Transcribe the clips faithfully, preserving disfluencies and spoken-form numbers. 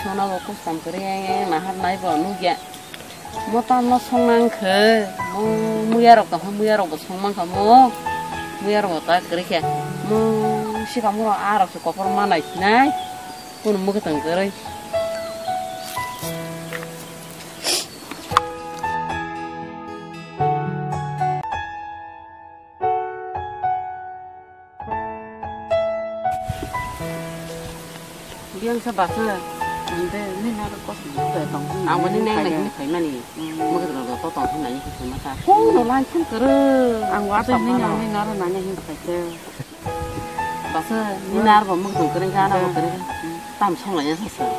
Sona bo kusam kwrwi nahar nai bo nugya. Mo tamo song nang khe, mo muya rok tong kha, muya rok bo song mang kha mo. Muya rok bo ta kwrwi khe. Mo sikamo rok a rok se kopor ma nai sinai. Kunu mukhe tong kwrwi. Biyang sa basa. Ande ni naro kos ni tong. Ang wani neng nai ni phaimani. Mukhe tong to tong nai ni phaima ta. Ko no lai phun kere. Ang wa ni nang ni naro nai ni phaite. Basa ni nar bo mukhe tong kere ga na bo kere. Tam song lai ya sa.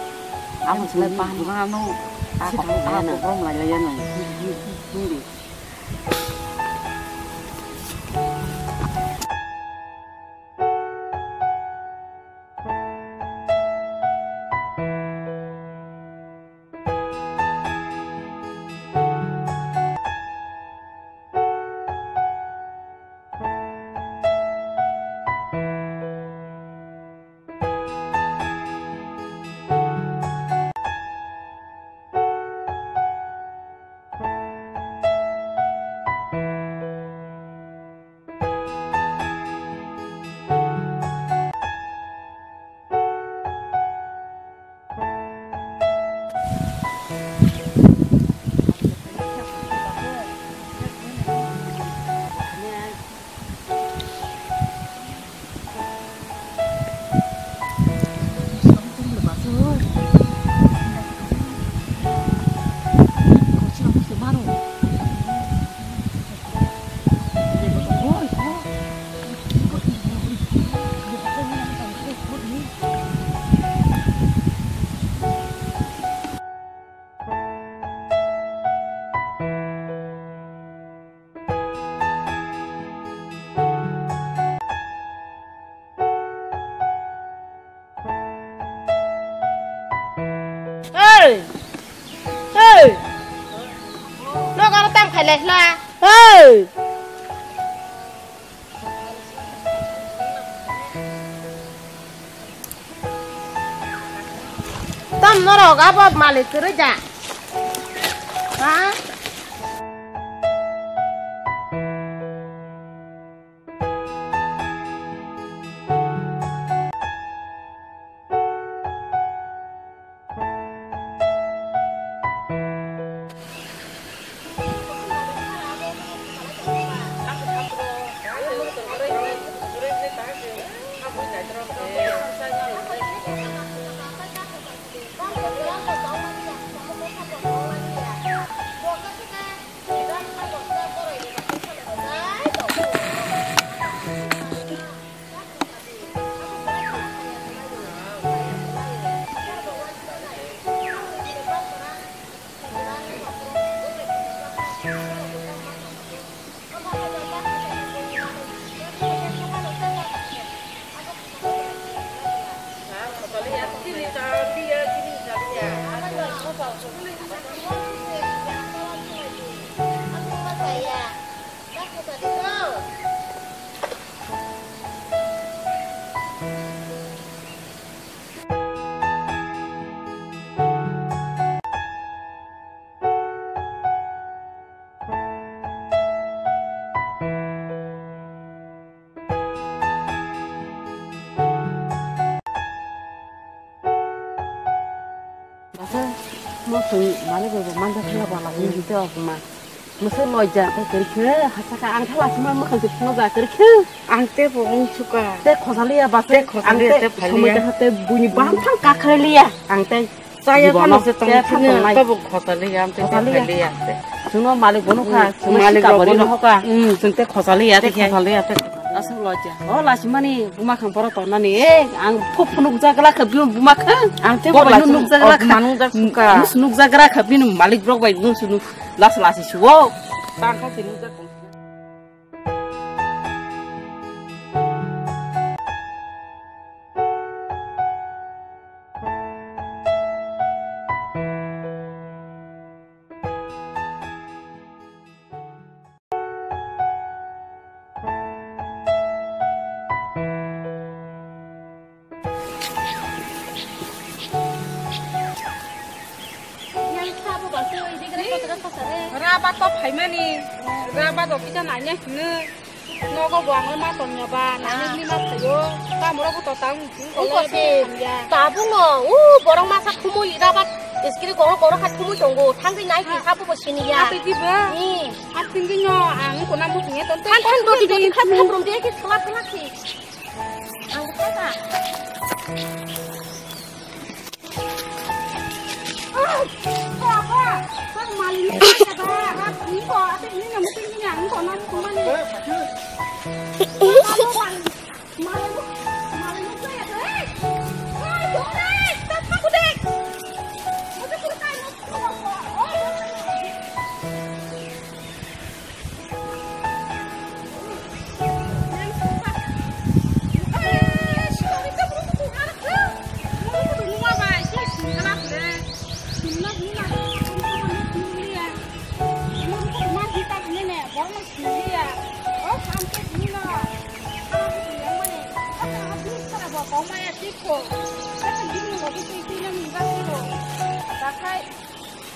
Abo sung lai pa ni. Ano. Ako ko lai ya no. Hindi. Hey! Hey! Nogo ano tam khai lai hla. Hey! Tam norok abo malik kwrwi da. Ha? Basa, mo sung malik bai bo manja thangna bala ni hinte ok ma. Musu loja te kerikhe, hasaka ang thala sima mo khang sima ja kerikhe. Ang te bo ung suka. Te khosaliya basa. Te khosaliya, te phaliya. Somoi te hate buni bam thang kakhaliya. Ang te Saya jibono phano se tong te phano thangna, tongnai. Tabo khosaliya, ang te khosaliya. Phaliya, ang te. Suno malik bono kha, hmm, suno malik sika rok bori bono. No hoka. Hmm. Sung te khosaliya, te khosaliya, te khosaliya. Asuk loja. O lasimani buma khang poro tongnani. Eh, ang phuk phunuk jagla kha bima buma kha. Ang te bo bo lasimani nuk jagla kha. Manung jak suka. Mus nuk jagla kha bini malik rok bai mus nuk las lasi suwo. Tang kha si nuk jak. Rabat to phaimani, rabat office naina hino. Nogo bo ang ma tongya ba, naina ni ma phayo. Kamoro bo to tang. Ungko se, tabuk no, u borok masa khumui rabat, iskiri goro goro khat khumui tongo, thangwi nai di, ha. Habu bo sini ya. Ate di ba? Ni. Ar tinggi no, ang ko na mukhung ya, tonte. Than, than, doti, doti, khat, khat, rom dia, khe, khlak, khlak, si. Ang ko kha. Ah, apa? Kau maling ni apa ba? Rat ni ko, ate ni na mukhung ni, ang ko na mukhung ni.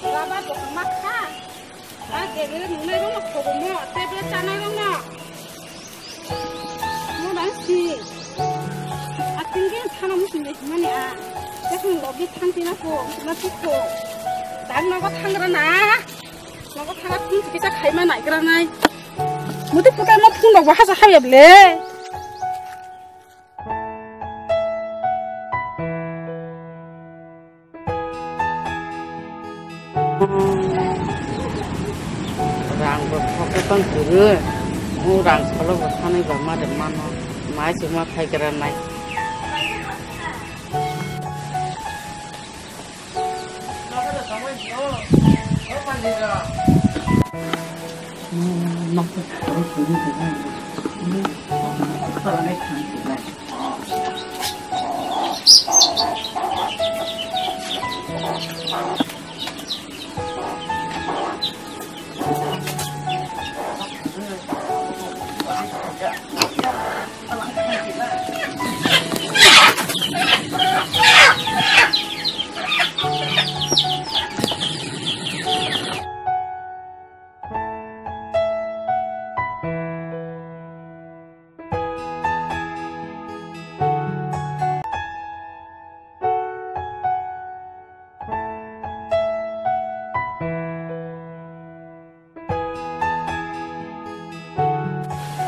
Baba, bokong ma kha. A, debele nungnai rokno khobo mo, tebele chanai rokno. Mo nang si. A, tingke thana muchung de himani a. Tekong logi thang tina ko, ma si ko. Dang nogo thangra na. Nogo thana thung kisa khaima naigra nai. Muti putai mo phung rok bo hasa habya ble. Rang bo thok tong kwrwi, o rang salo bo sanai ba ma de mano, mai se ma khai gra nai.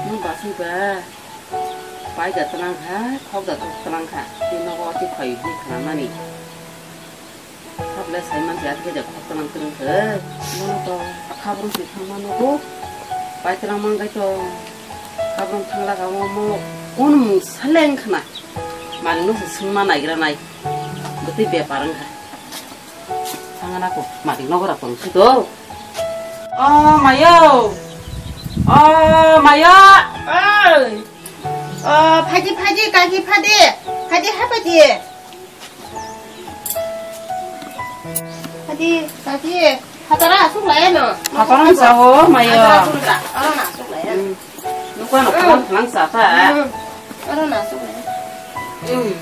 Nung basui ba, pai da tlang kha, khok da tlang kha, tei nogo tei phai di khnamani. Hablai sai man kha, tei da khok tlang tlang kha. Mono to khabrung si thang mano bo, pai tlang man gai to khabrung thang la kha mo, mo kun mung saleng khna. Mani no se sung ma nai gra nai, bwtwi bepar wng kha. Sangana ko mati nogora pang si to. O mayo. O mayo. Oi. O phaji phaji kaki phadi. Phaji ha phaji. Phaji kaki hatara asuk laya no. Hatara sa o mayo. Hatara asuk la. Oro na asuk laya. Hmm. Nukwa no phalang phalang sa ta. Hmm. Oro na asuk laya. Hmm.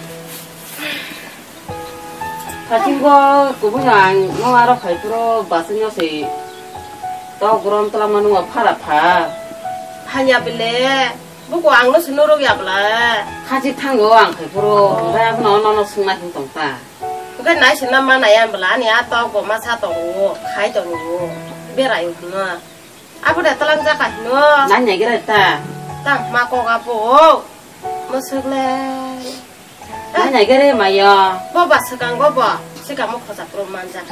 Khasingo kubui ang no aro khai phuru basing no se tok grom tla manu phara pha. Hanya bele buku ang no se norok ya bla. Khasi thango ang khai phuru, oh, hwnkhe abono nono swngna hin tong ta. Hwnkhe nai se na ma nai ya bla ani a tok bo masa tongo khai tongo berai hwno. Abo da tlang jaka hino. Nai nai gira ta. Tang ma kok abo. Mwswk le. Nai nai gere mayo. Bo ba swkang go bo. Swkang mo khosa pro manjak.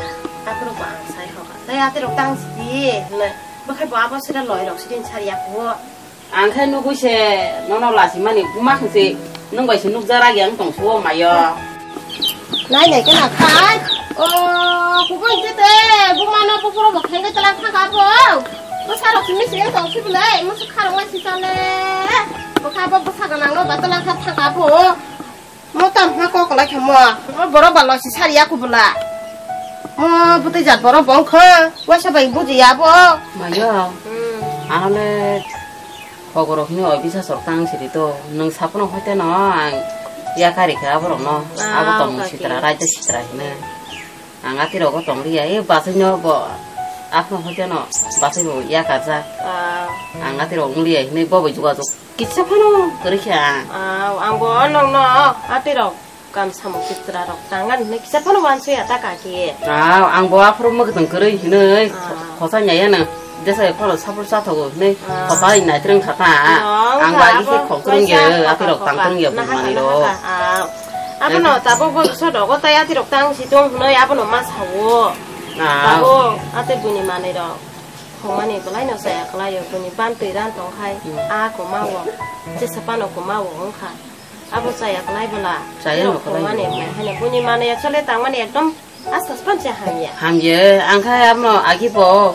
Aphuru bo ang sai hoka. Tai ate rok tang sidi. Hwnwi. Bwkhai bo abo sida loi rok sidin sari yaku. Ang khai nugui se nono lasi mani buma khwse nwng bai se nukjak ragi ang tong suo mayo. Nai nai khe na khai. O kubun khe te buma no bufuro bo khengke tela thangka bo. Bwsa rok simi se tong sibulai musu kharok lai si chale. Bwkha bo bwsa gwnang no ba tela kha thangka bo. Mo tam ha kok lai kha mo. Mo borok ba losi sari ya kubula. Mo bwtwi jat borok bo wngkha. Waisa bai buji ya bo. Mayo. Hmm. Ano le kok rok hino bisa sok tang siri to. Nwng sapono hoite no ang ya kari kha aborok no. Abo tong sitra raida sitra hino. Ang ati rogo tong ri ya. E basai no bo. Aphano hoiteno bachai bo yakajak. Ah. Ang atirok wngli ya hinwi bo bai jogajog kisa phano kwrwi kha. Ah, ang bo nokno atirok kam samung kitra rok tangan hinwi kisa phano wansoi ya ta kaki. Ah, ang bo aphuru mwkhwtwng kwrwi hinwi. Ah. Khosa nyaya nang desa phano sapor chathogo hinwi. Ah. Khosa nai twrwng kha ta. Ang bai khe khok twrwng ya, atirok tang twrwng ya bumani rok. Ah. Abono tabuk bo sodogo tai atirok tang si tong hinwi abono ma sawo. Ah. Tabuk ate buni manwi rok. Khomani belai no chaya kwlaio, buni bantwi ran tong khai, hmm, a kwma o, jesa phano kwma o wngkha. Abo chaya kwlai bwla, chaya no kwlai. Khomani belai haino buni manwi actually tangmani ekdom astas pancha hamya. Hamya, ang khai abono agi bo,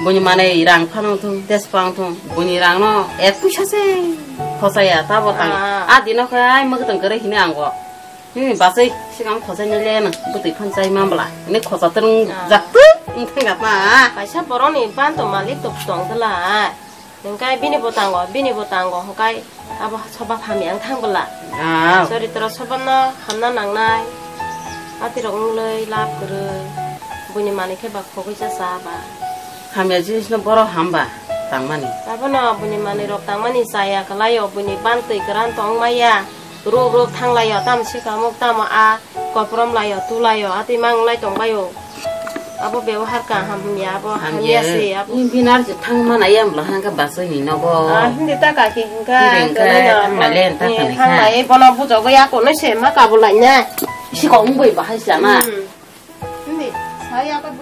buni manwi rang phano thung, des phano thung, buni rang no ek puisa se khochaya, tabo tang. Ah. A dino khai mwkhwtwng kwrwi hino ang bo. Hmm, bachai, sikang khochai nai le nang, bwtwi phan chai ma bwla. Ini khocha twrwng jak twk, wng thang gap ma. Kaisa borokni ban to malik to tong twla. Hwnkhe bini bo tango, bini bo tango, hwnkhe abo soba phamya wng thang bwla. Ah. Choritra soba no hamna nangnai. Atirok wngwi lab kwrwi. Buini manwi khe ba khogwi cha cha ba. Hamya jinis no borok hamba tangmani. Abono buini manwi rok tangmani chaya kwlaio, buini ban twi kwran tong maya. Ruk ruk thang laio, tamo sikamuk, tamo a koprom laio, tu laio, atwi mang lai tong baio. Abo bebohar kaham ya, abo hamya se, abo. Ni binar je thang mana ya, mla hangka basoi ni nogo. Ah, hindi ta kaki hingka, hindi hingka, gana ya, thang lai le, thang eh, lai thang kha. Lai, bono bujogoi ako no se ma kabo lai na. Isi ko ung boi bahai sana. Hmm. Hindi, saya apa